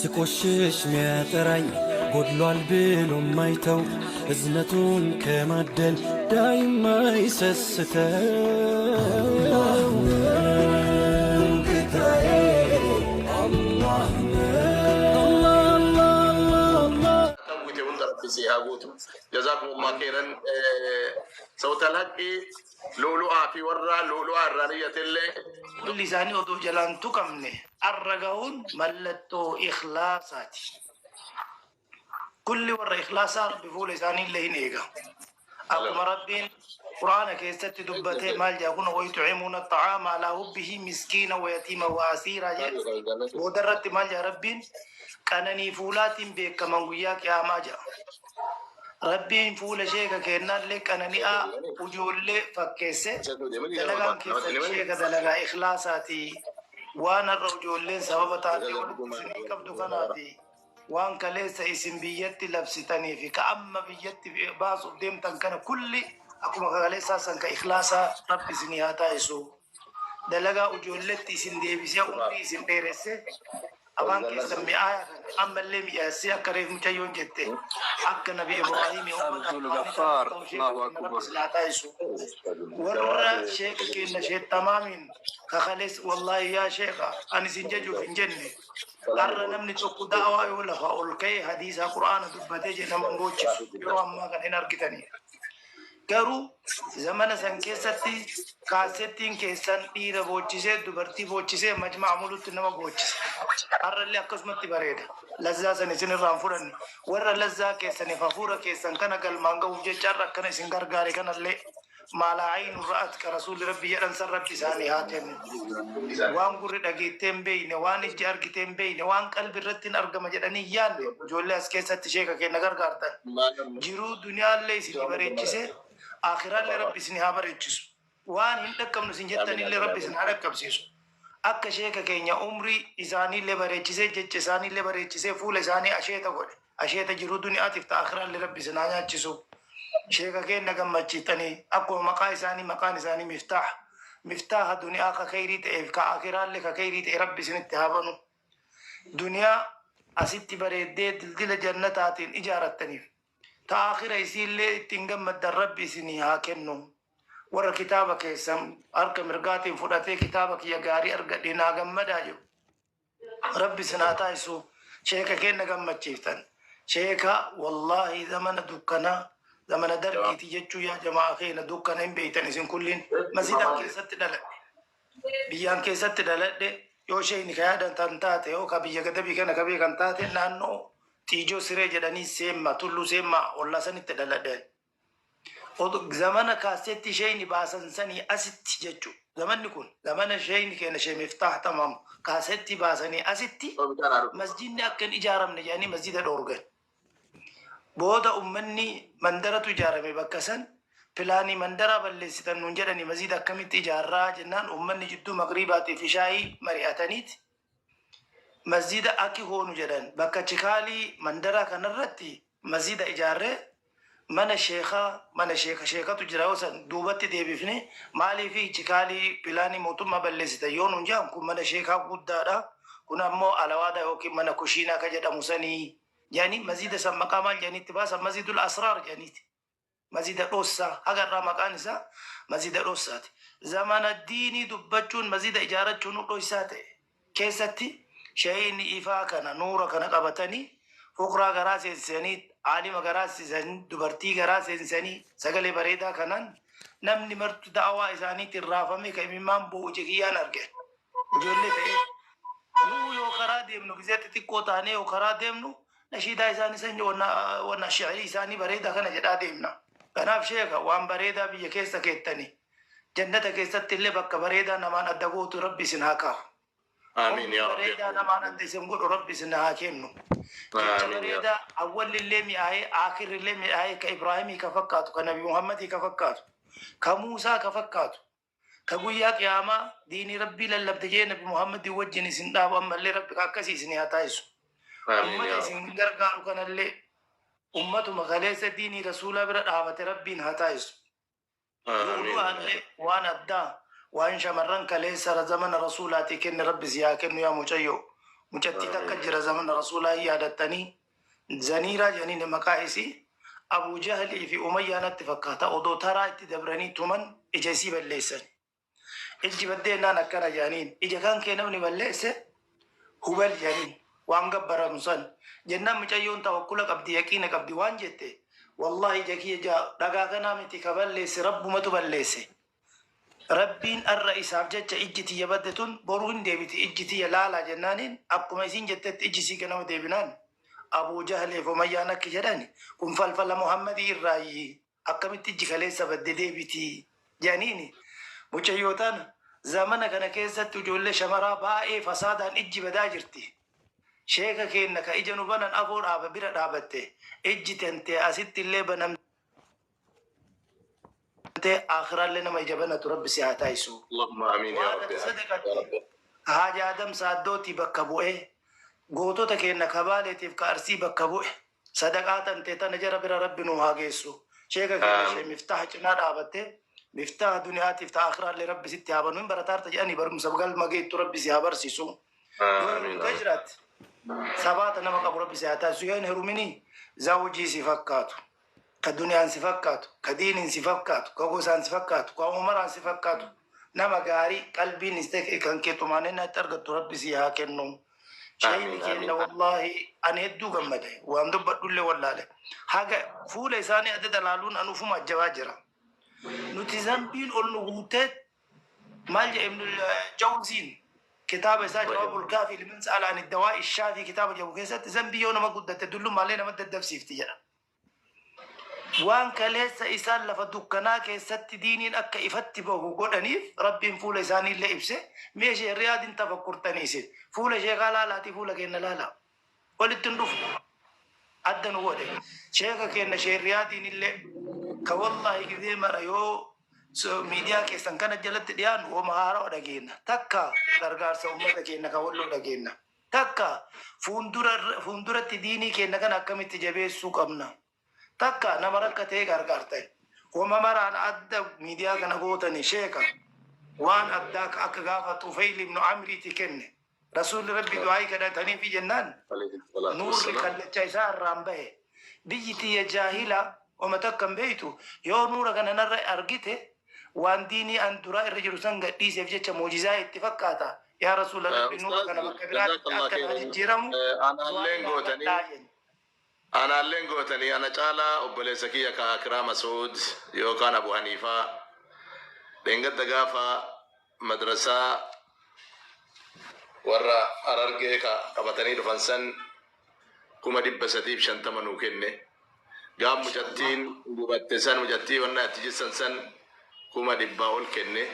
ስቆሽሽ ሚያጠራኝ ጎድሏል ብሎ ማይተው እዝነቱን ከማደል ዳይማ ይሰስተው ጌታዬ አላህ ነው። Kan guute hunda Rabbi sii haa guutu. Jazaakumullah khairan. Sawtal haqqi lu'lu'aa fi warra lu'lu'aa irraa niyyatellee. Fuulli isaanii odoo jalaan tuqamne arra gahuun mallattoo ikhlaasaati. Kulli warra ikhlaasaa Rabbi fuula isaanii illee hin eega. Akkuma Rabbiin Qur'aana keessatti dubbatee maal jedha kun wayuxcimuuna xacaama alaa hubbihi miskiina wayatiima wa asiiraa jedhe. Booda irratti maal jedha Rabbiin qananii fuulaatiin beekaman guyyaa qiyaamaa jedha. Rabbiin fuula sheeka keennaallee qanani'aa ujoollee fakkeesse dalagaan keessan sheeka dalagaa ikhlaasaati. Waan har'a ujoolleen sababa taatee walitti isinii qabdu kanaati. Waan kaleessa isin biyyatti labsitanii fi ka amma biyyatti baasuuf deemtan kana kulli akkuma kaleessaa san ka ikhlaasaa Rabbi isinii haa taasisu. Dalagaa ujoolletti isin deebisee umrii isin dheeresse afaan keessan mi'aayaa kana ammallee mi'eessee akka reef mucayyoon jette akka nabi Ibraahimii ummata Abdul afaanii Gaffaar, ta'u sheeka Allahu keenya Rabbi Akbar. isin haa taasisu. Warra sheeka keenya sheek tamaamiin kakalees wallaahi yaa sheeka ani isin jajuuf hin jenne har'a namni tokko da'awaa yoo lafa ol ka'e hadiisaa qur'aana dubbatee jedhe nama hin boochisu yeroo ammaa kana hin argitanii. Garuu zamana san keessatti kaasettiin keessan dhiira boochisee dubartii boochisee majma'a mulutti nama boochisa. Har'allee akkasumatti bareeda. Lazzaa san isin irraa hin fudhanne. Warra lazzaa keessaniif hafuura keessan kana galmaan gahuuf jecha har'a akkana isin gargaare kanallee maalaa aynu ra'at ka rasuulli rabbi jedhan san rabbi isaanii haa kennu. Waan gurri dhageettee hin beekne, waan ijji argitee hin beekne, waan qalbi irratti hin argama jedhanii hin yaadne ijoollee as keessatti sheeka keenya gargaartan. Jiruu duniyaallee isinii bareechisee aakhiraallee rabbi isinii haa bareechisu. Waan hin dhaqqabnu isin jettanillee rabbi isin haa dhaqqabsiisu. Akka sheeka keenya umrii isaaniillee bareechisee jecha isaaniillee bareechisee fuula isaanii asheeta godhe. Asheeta jiruu duniyaatiif ta aakhiraallee rabbi isin haa nyaachisu. Sheeka keenya gammachiiftanii akkuma maqaa isaanii maqaan isaanii miftaah. Miftaaha duniyaa ka kheyrii ta'eef ka aakhiraallee ka kheyrii ta'e rabbi isinitti haa banu. Duniyaa asitti bareeddee dildila jannataatiin ijaarattaniif ta aakhira isiillee ittiin gammaddan rabbi isinii haa kennu. Warra kitaaba keessan harka mirgaatiin fudhatee kitaaba kiyya gaarii argadhe naa gammadaa jiru. Rabbi isin haa taasisu. Sheeka keenna gammachiiftan. Sheeka wallaahi zamana dukkanaa zamana dargiiti jechuu yaa jamaa keenya dukkana hin beektan isin kulliin masjidaan keessatti dhaladhe. Biyyaan keessatti dhaladhe yoo sheekni ka yaadan taate yoo ka biyya gadabii kana ka beekan taate naannoo xiijoo siree jedhanii seemma tulluu seemma ollaa sanitti dhaladhe. Zamana kaasetti sheekni baasan sanii asitti jechuudha. Zamanni kun zamana sheekni keenya shee Miftaah Tamaam kaasetti baasanii asitti masjidni akka hin ijaaramne jedhanii masjida dhoorgan. Booda ummanni mandaratu ijaarame bakka san pilaanii mandaraa balleessitan nuun jedhanii masjida akkamitti ijaarraa jennaan ummanni jidduu magriibaatii fi shaayii mari'ataniiti masjida akki goonu jedhan bakka chikaalii mandaraa kanarratti masjida ijaarree mana sheekaa mana sheeka sheekatu jira yoo san duubatti deebifne maaliifi chikaalii pilaanii mootummaa balleessitan yoo nuun jedhan kun mana sheekaa guddaadha kun ammoo alawaada yookiin mana kushiinaa ka jedhamu sanii jedhanii masjida san maqaa maal jedhaniitti baasan masjidul asraar jedhaniiti. Masjida dhossaa haga irraa maqaan isaa masjida dhossaati. Zamana diinii dubbachuun masjida ijaarachuun dhoysaa ta'e keessatti sheeyni ifaa kana nuura kana qabatanii fuqraa garaa seensisanii aalima garaa seensisanii dubartii garaa seensisanii sagalee bareedaa kanaan namni martu da'awaa isaaniitiin raafamee ka imimmaan boo'u ija kiyyaan arge. Ijoollee ta'ee nuu yoo karaa deemnu gisee xixiqqoo taanee yoo karaa deemnu nashiidaa isaanii sanyii wanna shi'irii isaanii bareedaa kana jedhaa deemna. Kanaaf sheeka waan bareedaa biyya keessa keettanii jannata keessatti illee bakka bareedaa namaan adda gootu rabbi isin haa kaahu. Amiin Umrii yaa Rabbi. bareedaa namaan adda isin godhu rabbi isin haa kennu. Jecha Amiin yaa bareedaa awwalli illee mi'aayee aakhirri illee mi'aayee ka Ibraahimii ka fakkaatu ka Nabi Muhammadii ka fakkaatu ka Muusaa ka fakkaatu ka guyyaa qiyaamaa diinii rabbii lallabde jee Nabi Muhammadii wajjin isin dhaabu ammallee rabbi ka akkasii isin haa taasisu. Amiin Ummata yaa Rabbi. isin gargaaru kanallee ummatuma kaleessa diinii rasuulaa bira dhaabate rabbiin haa taasisu. Amiin. Lu'lu'aallee waan addaa waan shamarran kaleessa zamana rasuulaatii kenne rabbi si haa kennu yaa mucayyoo. Mucattii takka jira zamana rasuulaa hin yaadattanii Zaniiraa jedhaniin maqaa isii Abuu Jahlii fi Umayyaa natti fakkaata odoo taraa itti dabranii tuman ija isii balleessan. Ijji baddee jennaan akkana jedhaniin ija kan kee namni balleesse Hubal jedhaniin waan gabbaramu san jennaan mucayyoon tawakkula qabdi yaqiina qabdi waan jette wallahi ija kiyya dhagaa kanaa miti ka balleesse rabbumatu balleesse. Rabbiin arra isaaf jecha ijji tiyya badde tun boru hin deebiti ijji tiyya laalaa jennaaniin akkuma isiin jettetti ijji isii ganama deebinaan Abuu Jahliif Umayyaan akki jedhan kun falfala Muhammadii irraayyi akkamitti ijji kaleessa badde deebiti jedhaniini mucayyoo tana zamana kana keessatti ijoollee shamaraa baay'ee fasaadaan ijji badaa jirti sheeka keenna ka ija nu banan afoo dhaaba bira dhaabatte ijji tantee asitti illee banamte tee aakhiraallee nama ija banatu rabbi si haa taasisu. Allahumma amiin yaa Waan rabbi ati yaa sadaqatte rabbi. Haaji Adam Saaddootii bakka bu'ee gootota keenna ka Baaleetiif ka Arsii bakka bu'e sadaqaa tantee tana jara bira rabbi nuu haa geessu. Sheeka keenna Amiin. shee Miftaah cinaa dhaabattee Miftaah duniyaatiif ta aakhiraallee rabbi sitti haa banu hin barataarta jedhanii barumsa galma geettu rabbi si haa barsiisu. Yoo Amiin. heerumtee Amiin. jiraatte sabaata nama qabu rabbi si haa taasisu yoo hin heeruminii zawjii si fakkaatu. Ka duniyaan si fakkaatu, ka diiniin si fakkaatu, ka gosaan si fakkaatu, ka umaraan si fakkaatu, nama gaarii qalbiin is ta'e kan kee xumaanina itti argattu rabbi si haa kennu. Sheeyni Amiin. keenna Amiin. wallaahi ani hedduu gammade waan dubbadhullee wallaale. Haga fuula isaanii adda dalaaluun an ufuma ajjabaa jira. Nuti zambiin ol nu guutee maal jedhe Ibnul Jawziin kitaaba isaa Jawaabul Kaafii liman sa'ala ani dawaa shaafii kitaaba jedhu keessatti zambii yoo nama guddatte dullummaallee nama daddabsiifti jedha. Waan kaleessa isaan lafa dukkanaa keessatti diiniin akka ifatti bahu godhaniif Rabbiin fuula isaanii illee ibse mee ishee Riyaadin tafakkurtanii isin fuula sheekaa laalaatii fuula keenna laalaa walitti hin dhufu adda nu godhe sheeka keenna shee Riyaadiin illee ka wallaahi gizee mara yoo miidiyaa keessan kana jalatti dhiyaannu woma haarawa dhageenna takka gargaarsa ummata keenna ka walloo dhageenna Takka, fuundura fuunduratti diinii keenna kana akkamitti jabeessuu qabna. Takka, nama rakkatee gargaartan. Woma maraan adda miidiyaa kana gootani sheeka waan addaa ka akka gaafa Xufeyl ibnu Amriiti kenne. Rasuulli Rabbi du'aayii kadhataniifi jennaan Alayhi salaatu nuurri wassalaam. kallacha isaa irraan bahe. Biyyi tiyya jaahila woma takka hin beeytu yoo nuura kana narra argite waan diinii an duraa irra jiru san gad dhiiseef jecha mu'jizaa itti fakkaata. Yaa Rasuula Rabbi nuura Ustaaz kana bakka biraatti jazakallah akka naa khairan. jijjiiramu Anaalleen du'aa naa gootanii kadhaa jenne. anaalleen gootanii ana caalaa obboleessa kiyya ka Akiraa Masuud yookaan Abu Haniifaa dheengadda gaafa madrasaa warra Harargee ka qabatanii dhufan san 350,000 nuu kenne. Gaaf Masha Allah. mucattiin gubatte san mucattii wannaa itti jissan san 100,000 ol kenne.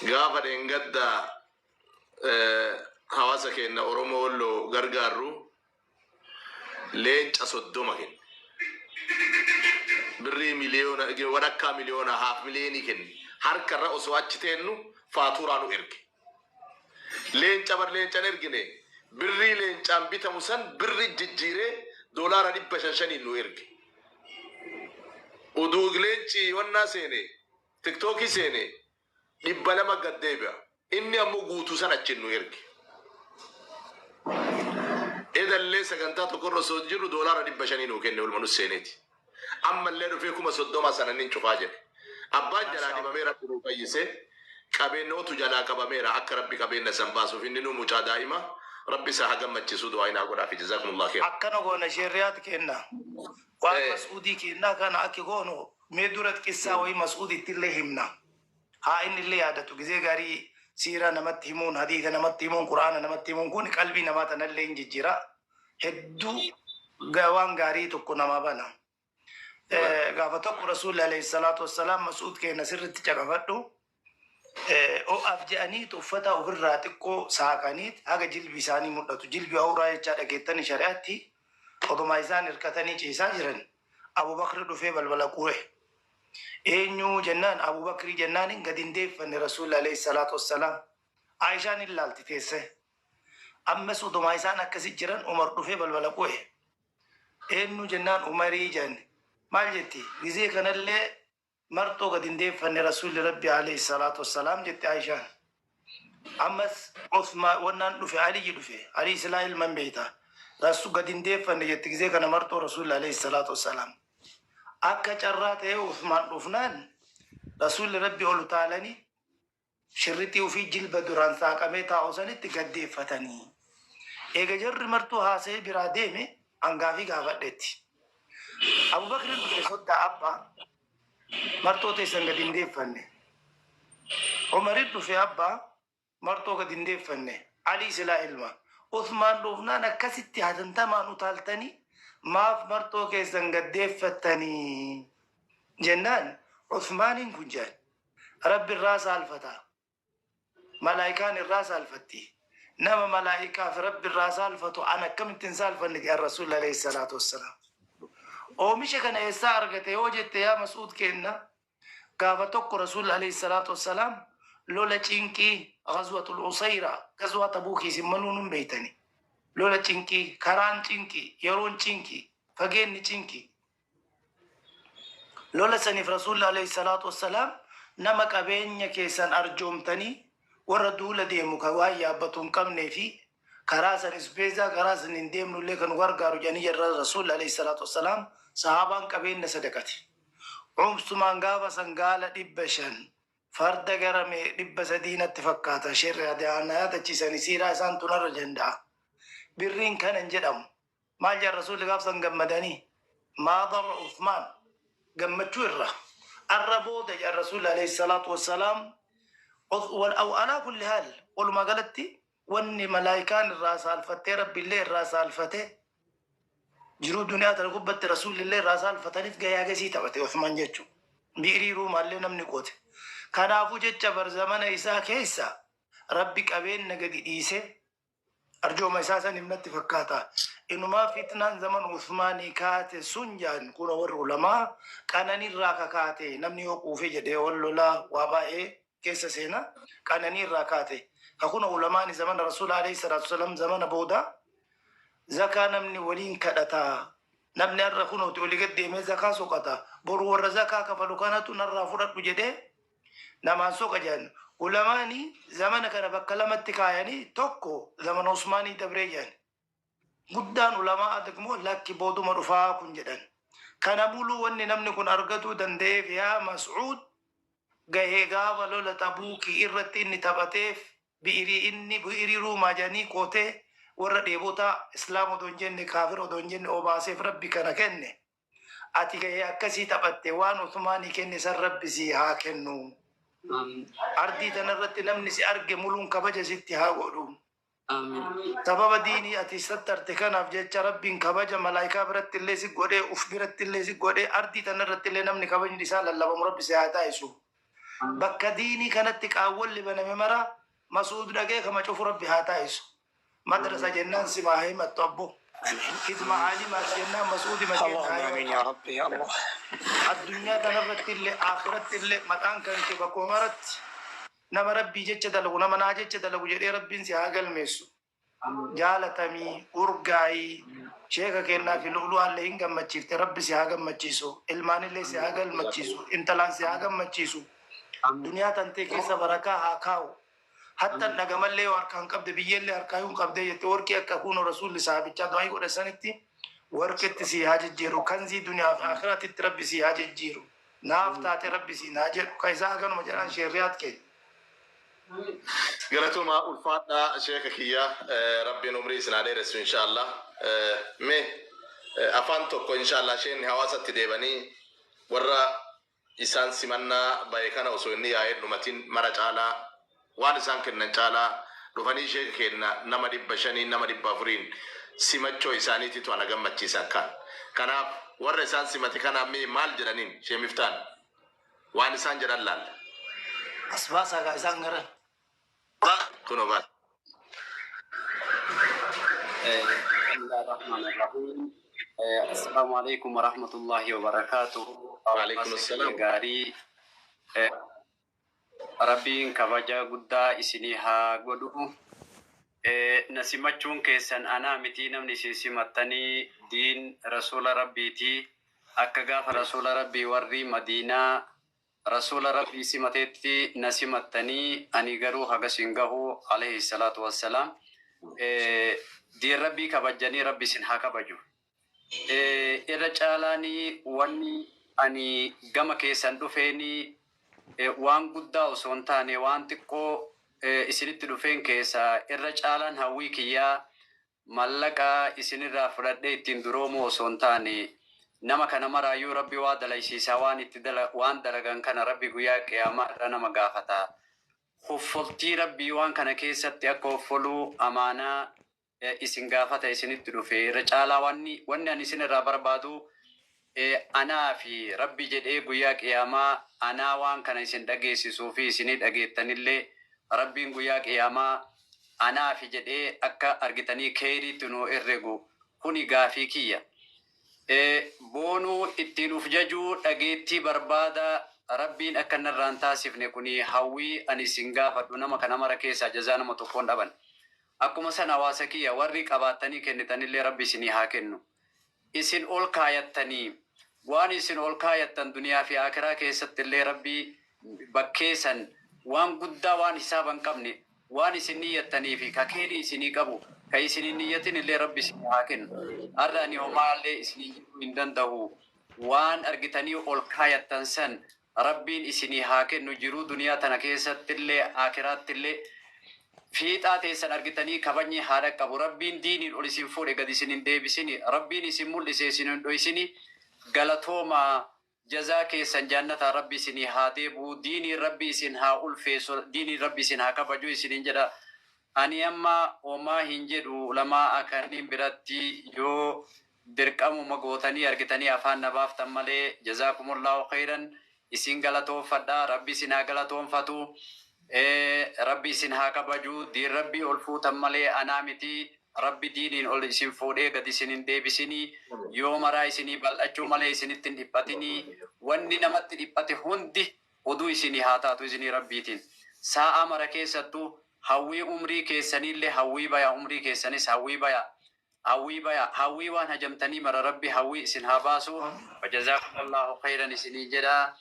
Gaafa dheengadda hawaasa keenna Oromoo Walloo gargaarru leenca 30 kenne. Birrii miliyoona walakkaa miliyoona haaf miliyoonii kenne. Harka irra osoo achi teennu faatuuraa nu erge. Leenca bar leencan ergine birrii leencaan bitamu san birri jijjiiree doolaara dhibba shan shaniin nu erge. Uduu leenci wannaa seene tiktookii seene 200 gad deebi'a. Inni ammoo guutuu san achiin nu erge. Edallee sagantaa tokkorra osoo jirru doolaara 500 nuu kenne olma nus seeneeti. Ammallee dhufee 30,000 sana nin cufaa jedhe. Abbaan jalaa Maashaa Allah. dhibamee rabbi nuu fayyise. Qabeennootu jalaa qabameera akka rabbi qabeenna san baasuuf inni nuu mucaa daa'ima rabbi isa haa gammachiisuu du'aa naa godhaafi jazakumullah kheer. Akkana goona sheerriyaat keenna. Waan Mas'uudii keennaa kana akki goonu mee dura qissaa wayii Mas'uuditti illee himna. Haa inni illee yaadatu gizee gaarii siiraa namatti himuun hadiisa namatti himuun quraana namatti himuun kun qalbii namaa tanallee hin jijjiira. Hedduu waan gaarii tokko namaa bana. Gaafa tokko Rasuulli alayhi salaatu wassalaam Mas'uud keenya sirritti caqafadhu. Ho'aaf jedhaniit uffata ofirraa xiqqoo saaqaniit haga jilbi isaanii mul'atu. Jilbi awraa jechaa dhageettani shari'aatti odumaa isaan hirkatanii ciisaa jiran Abubakri dhufee balbala qure. Eenyu jennaan Abubakrii jennaan gadi hin deeffanne Rasuulli alayhi salaatu wassalaam. Aayishaan hin laalti teesse. Ammas odumaa isaan akkasi jiran Umar dhufee balbala qu'e. Eenyu jennaan Umarii jedhan. Maal jetti? Gizee kanallee marxoo gadi hin deeffanne Rasuulli Rabbi alayhi salaatu wassalaam jette Aayishaan. Ammas Usmaan wannaan dhufe, Aliyyi dhufe. Alii silaa ilman beeyta. Rassu gad hin deeffanne jetti gizee kana marxoo Rasuulli alayhi salaatu wassalaam. Akka carraa ta'ee Usmaan dhufnaan Rasuulli Rabbi ol utaalanii shirrixii ufii jilba duraan saaqamee taa'u sanitti gad deeffatanii. Eega jarri martuu haasa'ee biraa deeme an gaafii gaafadhetti. Abubakrin dhufe, soddaa abbaa marxoo teessan gad hin deeffanne. Umarin dhufe, abbaa marxoo gad hin deeffanne. Alii silaa ilma. Usmaan dhufnaan akkasitti hatantamaan utaaltanii maaf marxoo keessan gad deeffattanii jennaan, Usmaaniin kun jedhan Rabbi irraa saalfata. Malaayikaan irraa saalfatti. Nama malaayikaa fi Rabbi irraa saalfatu an akkamitti hin saalfanne jedhan Rasuulli alayhi salaatu wassalaam. Oomisha kana eessaa argate yoo jette, yaa Mas'uud kenna, gaafa tokko Rasuulli alayhi salaatu wassalaam lola cinqii, Ghazwatul Usayra, Ghazwaa Tabuukii isin maluu nun beeytani. Lola cinqii, karaan cinqii, yeroon cinqii, fageenni cinqii. Lola saniif Rasuulli alayhi salaatu wassalaam nama qabeenya keessan arjoomtanii warra duula deemu kan waan yaabbatu hin qabnee fi karaa san isbeezaa karaa san hin deemnullee kan nu gargaaru jedhanii jarra Rasuulli alayhi salaatu wassalaam sahaabaan qabeenya sadaqate. Usmaan gaafa san gaala 500, farda gara mee 300 natti fakkaata, sheerri na yaadachiisanii siiraa isaan tunarra danda'a. Birriin kana hin jedhamu. Maal jedhan Rasuulli gaaf san gammadanii? Maa darra Usmaan gammachuu irra. Arra booda jedhan Rasuulli alayhi salaatu wassalaam, alaa kulli haal, walumaa galatti wanni malaayikaan irraa saalfattee, Rabbiillee irraa saalfatee, jiruu duniyaa tana gubbatti Rasuulillee irraa saalfataniif gahee hagasii taphate Usmaan jechuudha. Bi'irii Ruumaallee namni qote. Kanaafuu jecha bar zamana isaa keessa Rabbi qabeenya gadi dhiisee arjooma isaa saniif natti fakkaata. Inumaa fitnaan zaman Usmaanii kaate sun jaan kun warri ulamaa qananirraa kakaate, namni yoo quufee jedhee wal lolaa waa baay'ee keessa seena, qananiirraa kaate. Ka kun ulamaan zamana Rasuula alayhi salaatu wasalam zamana booda zakaa namni waliin kadhataa. Namni har'a kunooti olii gad deemee zakaa soqata. Boru warra zakaa kafalu kanatu narraa fudhadhu jedhee namaan soqa jedhan. Ulamaani zamana kana bakka lamatti kaayanii, tokko zamana Usmaanii dabree jedhan. Guddaan ulamaa immoo lakki, booduma dhufaa kun jedhan. Kana muluu wanni namni kun argatuu danda'eef, yaa Mas'uud, gahee gaafa lola Tabuukii irratti inni taphateef, bi'irii inni bi'irii Ruumaa jedhanii qootee warra dheebotaa, Islaam odoo hin jenne, kaafir odoo hin jenne, obaaseef Rabbi kana kenne. Ati gahee akkasii taphatte, waan Usmaanii kenne san Rabbi sii haa kennu. Ardii tanarratti namni si arge muluun kabaja sitti haa godhu. Sababa diinii ati sattarte kanaaf jecha Rabbiin kabaja malaayikaa biratti illee si godhee, uf biratti illee si godhee, ardii tanarratti illee namni kabajni isaa lallabamu Rabbi si haa taasisu. Bakka diinii kanatti qaawwalli baname mara Masuud dhaqee kama cufu Rabbi haa taasisu. Madrasa jennaan simaa himattu abbo. Hidma aalimaas jennaan Masuudi makeen اللهم haa آمين himatu. يا ربي يا الله. Addunyaa tanarratti illee akhiratti illee maqaan kan kee bakkuma maratti nama Rabbii jecha dalagu, nama naa jecha dalagu jedhee Rabbiin si haa galmeessu. Jaalatamii urgaayii sheeka kennaa fi lu'lu'aallee hin gammachiifte, Rabbi si haa gammachiisu, ilmaanillee si haa gammachiisu, intalaan si haa gammachiisu, duniyaa tantee keessa barakaa haa kaa'u. Hattan dhagamallee yoo harkaan qabde, biyyeellee harkaa yoo qabdee jette, warqii akka kuno Rasuulli sahabichaa du'aa godhe sanitti warqitti si haa jijjiiru, kanzii duniyaa fi akhiraatitti Rabbi si haa jijjiiru. Naaf taate Rabbi si naa jedhu ka isaa haganuma jedhan sheerriyaat keenya. Galatoomaa, ulfaadhaa sheeka kiyya, Rabbiin umrii isin haa dheeressu inshaallah. Mee afaan tokko inshaallah isheen hawaasatti deebanii warra isaan simannaa bahe kana osoo inni yaa'ee dhumatin mara caalaa waan isaan kennan caalaa dhufanii sheeka kenna nama 500, nama 400n simachoo isaaniititu ana gammachiisa akkaan. Kanaaf warra isaan simate kanaaf mee maal jedhaniin sheemiftaan waan isaan jedhan laalla. As baasaa gaa isaan garan. Kunoo baas. بسم الله الرحمن الرحيم. السلام عليكم ورحمة الله وبركاته. وعليكم السلام. Gaarii Rabbiin kabaja guddaa isinii haa godhu. Na simachuun keessan anaa miti, namni isin simattanii diin Rasuula Rabbiiti. Akka gaafa Rasuula Rabbii warri Madiinaa Rasuula Rabbii simateetti na simattanii, ani garuu hagas hin gahu, alayhi salaatu wassalaam. Diin Rabbii kabajjanii, Rabbi isin haa kabaju. Irra caalaanii wanni ani gama keessan dhufeeni waan guddaa osoo hin taane waan xiqqoo isinitti dhufeen keessa irra caalaan hawwii kiyyaa mallaqa isinirraa fudhadhee ittiin duroomuu osoo hin taane, nama kana maraayyuu Rabbi waa dalaysiisaa, waan itti dala, waan dalagan kana Rabbi guyyaa qiyaamaa irra nama gaafata. Hoffoltii Rabbii waan kana keessatti akka hoffoluu amaanaa isin gaafata isinitti dhufe. Irra caalaa wanni ani isin irraa barbaadu, anaa fi Rabbi jedhee guyyaa qiyaamaa anaa waan kana isin dhageessisuu fi isinii dhageettanillee Rabbiin guyyaa qiyaamaa anaa fi jedhee akka argitanii keeyriitti nu herregu, kuni gaafii kiyya. Boonuu ittiin uf jajuu dhageettii barbaada Rabbiin akka narraan taasifne, kuni hawwii ani isin gaafadhu. Nama kana mara keessaa jazaa nama tokkoon dhaban. Akkuma san hawaasa kiyya warri qabaattanii kennitanillee Rabbi isinii haa kennu. Isin ol kaayattanii, waan isin ol kaayattan duniyaa fi akiraa keessatti illee Rabbi bakkeessan waan guddaa, waan hisaaba hin qabne, waan isin niyyattanii fi ka keerii isinii qabu, ka isin hin niyyatin illee Rabbi isinii haa kennu. Har'a ani homaallee isinii jechuu hin danda'u. Waan argitanii ol kaayattan san Rabbiin isinii haa kennu, jiruu duniyaa tana keessatti illee akiraatti illee fiixaa teessan argitanii kabajni haa dhaqqabu. Rabbiin diiniin ol isin fuudhe gad isin hin deebisini. Rabbiin isin mul'ise isin hin dhoysini. Galatooma, jazaa keessan jannataa Rabbi isinii haa deebi'u. Diiniin Rabbi isin haa ulfeessu, diiniin Rabbi isin haa kabaju isinin jedha. Ani amma homaa hin jedhu. Ulamaa akaniin biratti yoo dirqamuma gootanii argitanii afaan na baaftan malee, jazaakumullahu khayran, isin galatoonfadha. Rabbi isin haa galatoonfatu, Rabbi isin haa kabaju. Diin Rabbii ol fuutan malee anaa miti. Rabbi diiniin ol isin fuudhee gad isin hin deebisinii. Yoo maraa isinii bal'achuu malee isinitti hin dhiphatinii. Wanni namatti dhiphate hundi oduu isinii haa taatu isinii Rabbiitiin. Sa'a mara keessattuu hawwii umrii keessaniillee hawwii baya, umrii keessanis hawwii baya, hawwii baya, hawwii waan hajamtanii mara Rabbi hawwii isin haa baasu. Wajazaakumullahu khayran isinii jedha.